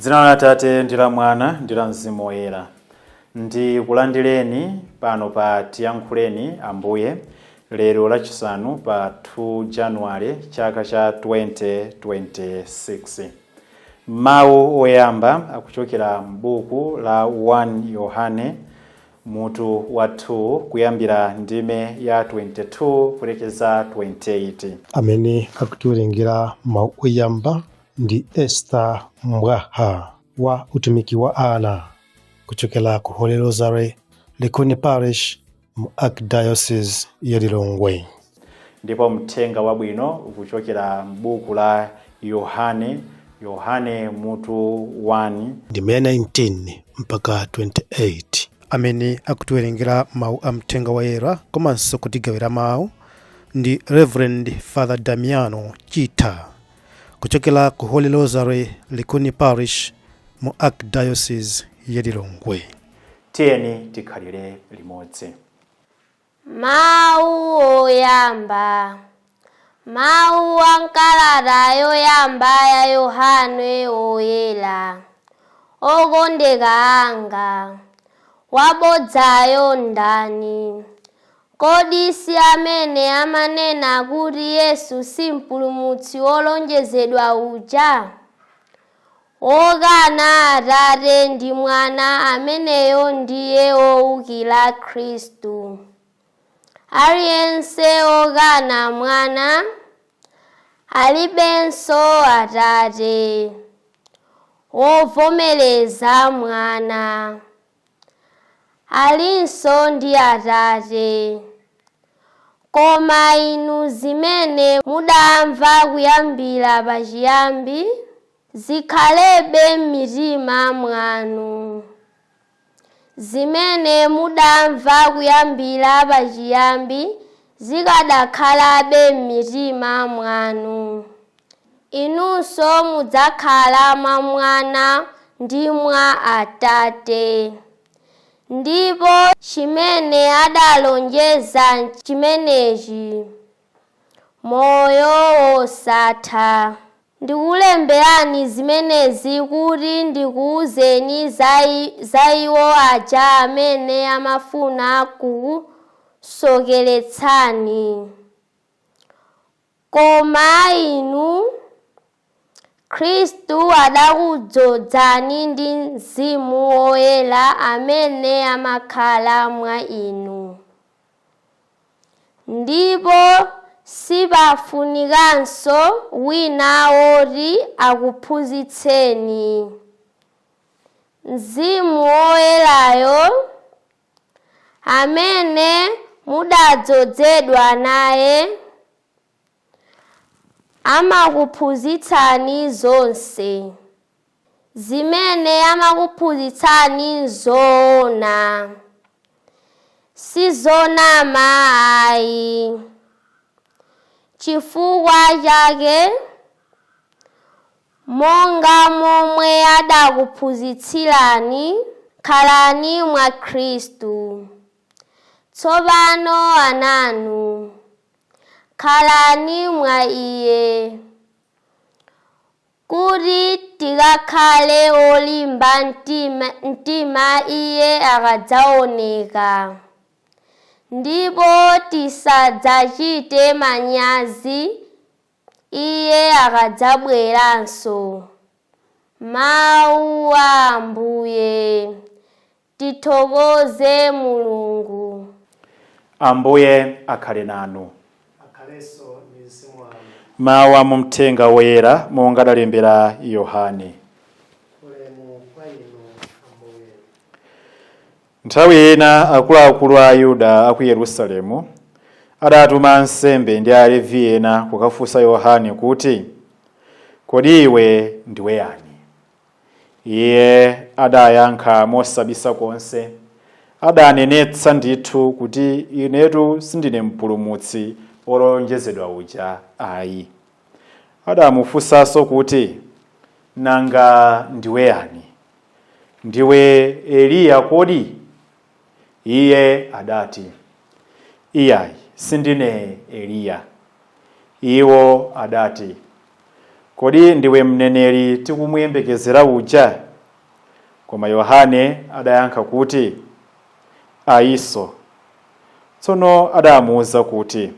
Dzina la Atate ndi la Mwana ndi la Mzimu Woyera. Ndikulandireni pano pa Tiyankhuleni Ambuye lero lachisanu pa 2 Januwale chaka cha 2026. Mawu oyamba akuchokera m'buku la 1 Yohane mutu wa 2 kuyambira ndime ya 22 kulekeza 28. Amene akutiwerengera mawu oyamba ndi Esther Mbwaha wa utumiki wa ana kuchokera ku Holy Rosary Likuni Parish mu Archdiocese ya Lilongwe. Ndipo mthenga wabwino ukuchokera m'buku la Yohane, Yohane mutu 1 ndime ya 19 mpaka 28. Amene akutiwerengera mawu a mthenga woyera komanso kutigawira mawu ndi Reverend Father Damiano Chitha kuchokera ku Holy Rosary Likuni Parish mu Archdiocese ya Lilongwe. Tiyeni tikhalire limodzi. Mawu oyamba. Mawu a nkalata yoyamba ya Yohane Woyera. Okondeka anga, wabodzayo ndani? Kodi si amene amanena kuti Yesu si Mpulumutsi wolonjezedwa uja? Wokana Atate ndi Mwana ameneyo ndiye wowukira Khristu. Aliyense wokana Mwana alibenso Atate. Wovomereza Mwana alinso ndi Atate. Koma inu zimene mudamva kuyambira pachiyambi zikhalebe m'mitima mwanu. Zimene mudamva kuyambira pachiyambi zikadakhalabe m'mitima mwanu, inunso mudzakhala mwa Mwana ndi mwa Atate. Ndipo chimene adalonjeza chimenechi, moyo wosatha. Ndikulemberani zimenezi kuti ndikuwuzeni za iwo aja amene amafuna kukusokeretsani. Koma inu, Khristu adakudzozani ndi Mzimu Woyera amene amakhala mwa inu. Ndipo sipafunikanso wina woti akuphunzitseni. Mzimu Woyerayo amene mudadzozedwa naye amakuphunzitsani zonse. Zimene amakuphunzitsani nzoona, sizonama ayi. Chifukwa chake, monga momwe adakuphunzitsirani, khalani mwa Khristu. Tsopano ananu, khalani mwa Iye, kuti tikakhale olimba mtima Iye akadzaoneka, ndipo tisadzachite manyazi Iye akadzabweranso. Mawu a Ambuye. Tithokoze Mulungu. Ambuye akhale nanu. Akhalenso ndi mzimu wanu. Mawu a mu Mthenga Woyera monga adalembera Yohane. Ulemu kwa inu, Ambuye. Nthawi ina akuluakulu a Ayuda a ku Yerusalemu adatuma ansembe ndi Alevi ena kukafunsa Yohane kuti, "Kodi iwe ndiwe yani?" Iye adayankha mosabisa konse, adanenetsa ndithu kuti, "Inetu sindine Mpulumutsi wolonjezedwa uja ayi." Adamufunsanso kuti, "Nanga ndiwe yani? Ndiwe Eliya kodi?" Iye adati, "Iyayi, sindine Eliya." Iwo adati, Kodi ndiwe mneneri tikumuyembekezera uja? Koma Yohane adayankha kuti, Ayiso. Tsono adamuwuza kuti,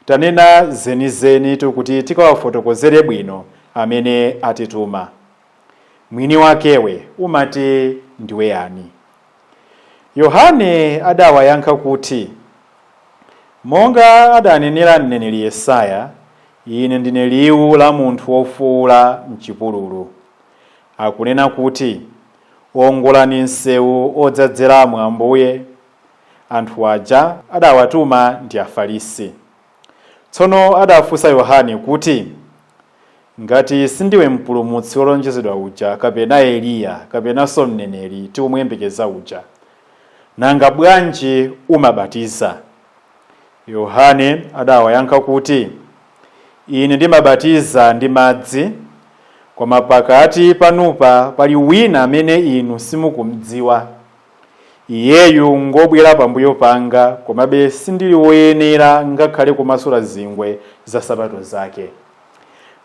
Tanena zenizeni kuti tikawafotokozere bwino amene atituma. Mwini wakewe umati ndiwe yani? Yohane adawayankha kuti, Monga adanenera mneneri Yesaya, ine ndine liwu la munthu wofuwula m'chipululu, akunena kuti, Wongolani msewu odzadzeramo Ambuye. Anthu aja adawatuma ndi Afarisi. Tsono adafunsa Yohane kuti, Ngati sindiwe mpulumutsi wolonjezedwa uja, kapena Eliya, kapenanso mneneri tikumuyembekeza uja, nanga bwanji umabatiza? Yohane adawayankha kuti, Ine ndimabatiza ndi madzi, koma pakati panupa pali wina amene inu simukumdziwa. Iyeyu ngobwera pambuyo panga, komabe sindili woyenera ngakhale kumasula zingwe za nsapato zake.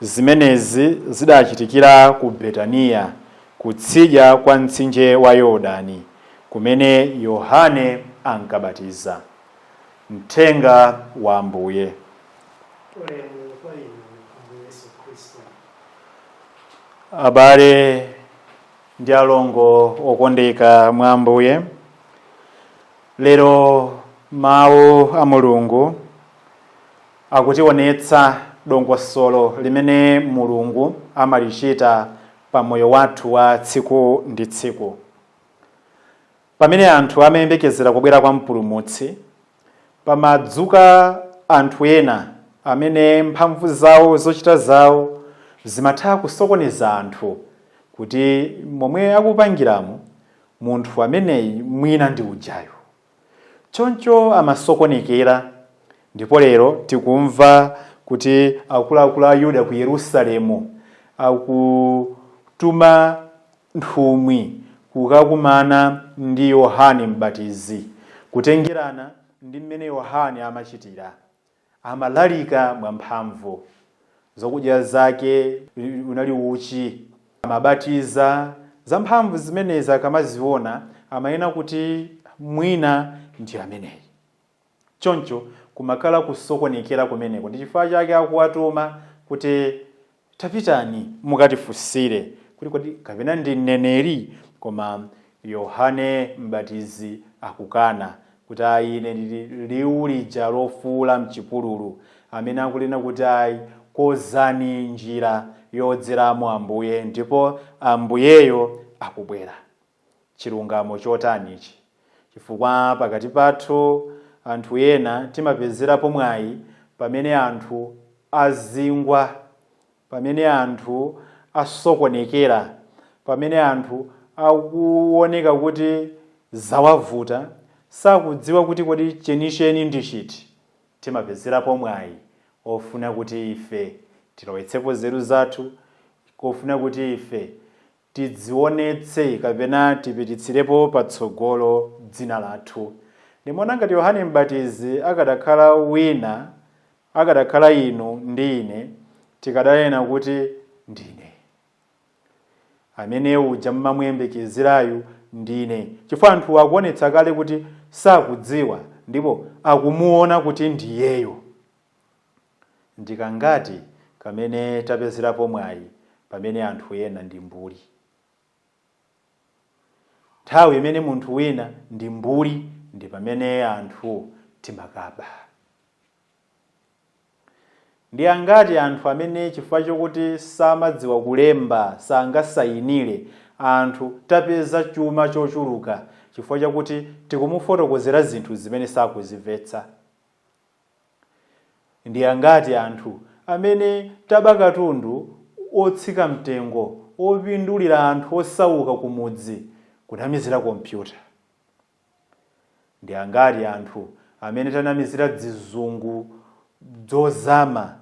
Zimenezi zidachitikira ku Betaniya, kutsidya kwa mtsinje wa Yorodani, kumene Yohane ankabatiza. Mthenga wa Ambuye. Ulemu kwa inu, Ambuye Yesu Khristu. Abale ndi alongo okondeka mwa Ambuye, lero mawu a Mulungu akutionetsa dongosolo limene Mulungu amalichita pa moyo wathu wa tsiku ndi tsiku. Pamene anthu amayembekezera kubwera kwa Mpulumutsi, pamadzuka anthu ena amene mphamvu zawo, zochita zawo zimatha kusokoneza anthu kuti momwe akupangiramo munthu ameneyi mwina ndi ujayo. Choncho amasokonekera. Ndipo lero tikumva kuti akuluakulu a Yuda ku Yerusalemu akutuma nthumwi kukakumana ndi Yohane Mbatizi, kutengerana ndi mmene Yohane amachitira. Amalalika mwamphamvu, zokudya zake unali uchi, amabatiza. Zamphamvu zimenezi akamaziona amanena kuti mwina ndi ameneyi. Choncho kumakhala kusokonekera kumeneko, ndi chifukwa chake akuwatuma kuti tapitani mukatifunsire kuti kodi kapena ndi mneneri. Koma Yohane Mbatizi akukana kuti ayi, ine ndili liwu lija lofuula mchipululu, amene akunena kuti ayi, kozani njira yodzeramo Ambuye, ndipo Ambuyeyo akubwera. Chilungamo chotani ichi! Chifukwa pakati pathu anthu ena timapezerapo mwayi pamene anthu azingwa, pamene anthu asokonekera, pamene anthu akuoneka kuti zawavuta, sakudziwa kuti kodi chenicheni ndi chiti. Timapezerapo mwayi ofuna kuti ife tilowetsepo nzeru zathu, kofuna kuti ife tidzionetse kapena tipititsirepo patsogolo dzina lathu. Ndimaona ngati Yohane Mbatizi akadakhala wina, akadakhala inu ndi ine, tikadanena kuti ndine amene uja mmamuyembekezerayu, ndine. Chifukwa anthu akuonetsa kale kuti sakudziwa ndipo akumuona kuti ndiyeyo. Ndikangati kamene tapezerapo mwayi pamene anthu ena ndi mbuli? Nthawi imene munthu wina ndi mbuli ndi pamene anthu timakaba. Ndi angati anthu amene chifukwa chokuti samadziwa kulemba, sangasayinire, anthu tapeza chuma chochuluka chifukwa chakuti tikumufotokozera zinthu zimene sakuzimvetsa? Ndi angati anthu amene taba katundu otsika mtengo opindulira anthu osauka kumudzi kunamizira kompyuta? Ndi angati anthu amene tanamizira dzizungu dzozama,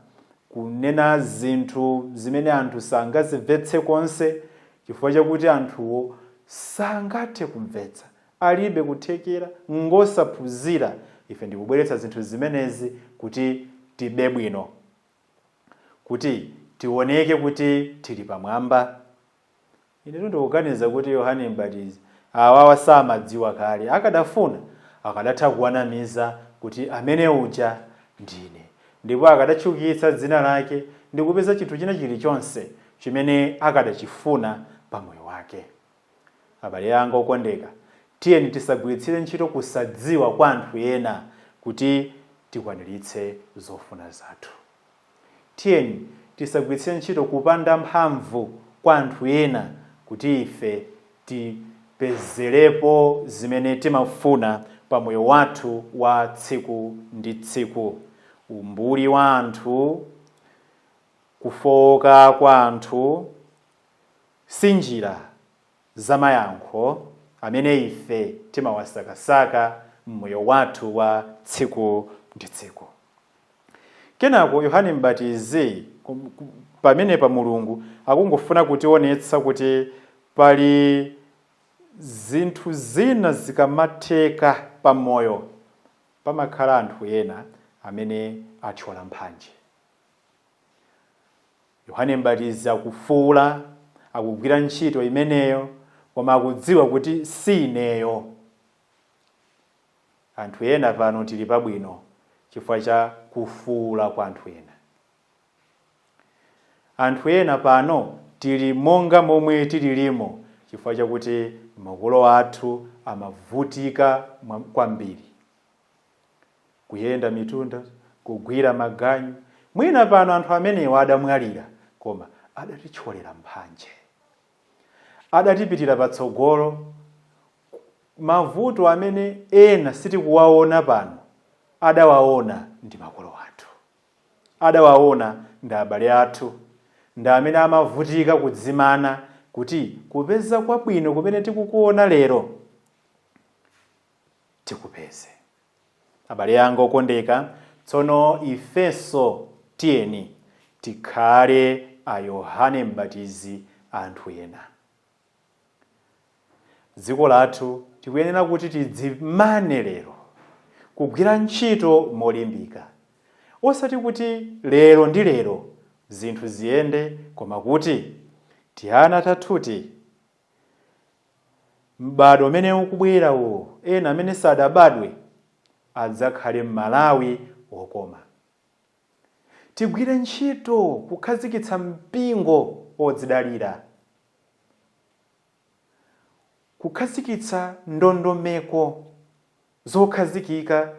kunena zinthu zimene anthu sangazimvetse konse chifukwa chakuti anthuwo sangathe kumvetsa, alibe kuthekera, ngosaphunzira? Ife ndikubweretsa zinthu zimenezi kuti tibe bwino, kuti tioneke kuti tili pamwamba. Ine ndikuganiza kuti Yohane Mbatizi awawa samadziwa kale, akadafuna akadatha kuwanamiza kuti amene uja ndine, ndipo akadatchukitsa dzina lake ndi kupeza chinthu china chilichonse chimene akadachifuna pamoyo wake. Abale anga okondeka, tiyeni tisagwiritsire ntchito kusadziwa kwa anthu ena kuti tikwaniritse zofuna zathu. Tiyeni tisagwiritsire ntchito kupanda mphamvu kwa anthu ena kuti ife tipezerepo zimene timafuna pamoyo wathu wa tsiku ndi tsiku. Umbuli wa anthu, kufowoka kwa anthu si njira zamayankho amene ife timawasakasaka mmoyo wathu wa tsiku ndi tsiku. Kenako Yohane Mbatizi pamenepa Mulungu akungofuna kutionetsa kuti pali zinthu zina zikamatheka pamoyo pamakhala anthu ena amene athyola mphanje. Yohane Mbatizi akufuula, akugwira ntchito imeneyo, koma akudziwa kuti si ineyo. Anthu ena pano tili pabwino chifukwa cha kufuula kwa anthu ena. Anthu ena pano tili monga momwe tililimo chifukwa chakuti makolo athu amavutika kwambiri, kuyenda mitunda, kugwira maganyu. Mwina pano anthu amenewa adamwalira, koma adatithyolera mphanje, adatipitira patsogolo. Mavuto amene ena sitikuwaona pano adawaona ndi makolo athu, adawaona ndi abale athu, ndi amene amavutika kudzimana kuti kupeza kwabwino kumene tikukuona lero tikupeze. Abale anga okondeka, tsono ifenso tiyeni tikhale a Yohane Mbatizi anthu ena. Dziko lathu tikuyenera kuti tidzimane lero kugwira ntchito molimbika, osati kuti lero ndi lero zinthu ziyende, koma kuti tiana tathuti, m'bado umene ukubwera uwo, ena amene sadabadwe adzakhale m'Malawi wokoma. Tigwire ntchito kukhazikitsa mpingo wodzidalira, kukhazikitsa ndondomeko zokhazikika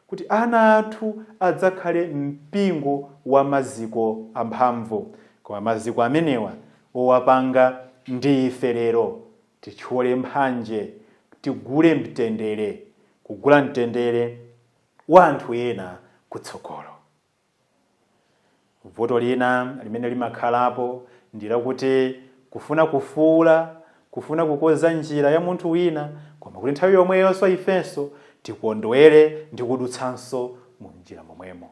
kuti ana athu adzakhale mpingo wa maziko amphamvu. Koma maziko amenewa owapanga ndi ife lero. Tithyole mphanje, tigule mtendere, kugula mtendere wa anthu ena kutsogolo. Vuto lina limene limakhalapo ndi lakuti kufuna kufuula, kufuna kukonza njira ya munthu wina, koma kuti nthawi yomweyonso ifenso tikondwere ndi kudutsanso mu njira momwemo.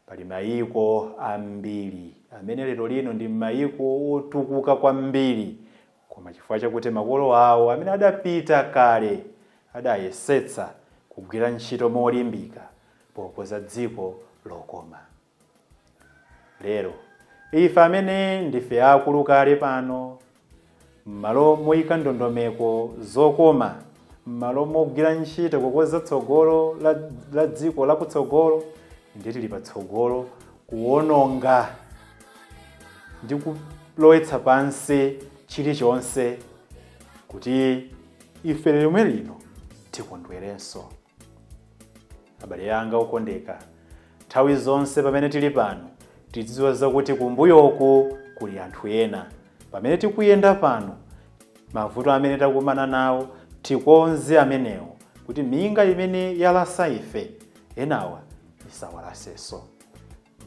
Pali mayiko ambiri amene lero lino ndi mayiko otukuka kwambiri, koma chifukwa chakuti makolo awo amene adapita kale adayesetsa kugwira ntchito molimbika pokonza dziko lokoma. Lero ife amene ndife akulu kale pano, m'malo moyika ndondomeko zokoma, m'malo mogwira ntchito kukonza tsogolo la dziko lakutsogolo, ndi tili patsogolo kuwononga ndi kulowetsa pansi chilichonse kuti ife lomwe lino tikondwerenso. Abale anga okondeka, nthawi zonse pamene tili pano tidziwa zakuti kumbuyoku kuli anthu ena. Pamene tikuyenda pano, mavuto amene takumana nawo tikonze amenewo kuti minga imene yalasa ife enawa isawalasenso.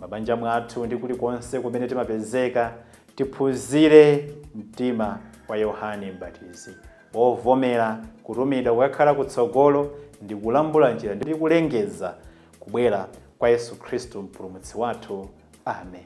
Mabanja mwathu ndi kulikonse kumene timapezeka, tiphunzire mtima wa Yohane Mbatizi wovomera kutumidwa kukakhala kutsogolo ndi kulambula njira ndi kulengeza kubwera kwa Yesu Khristu mpulumutsi wathu. Amen.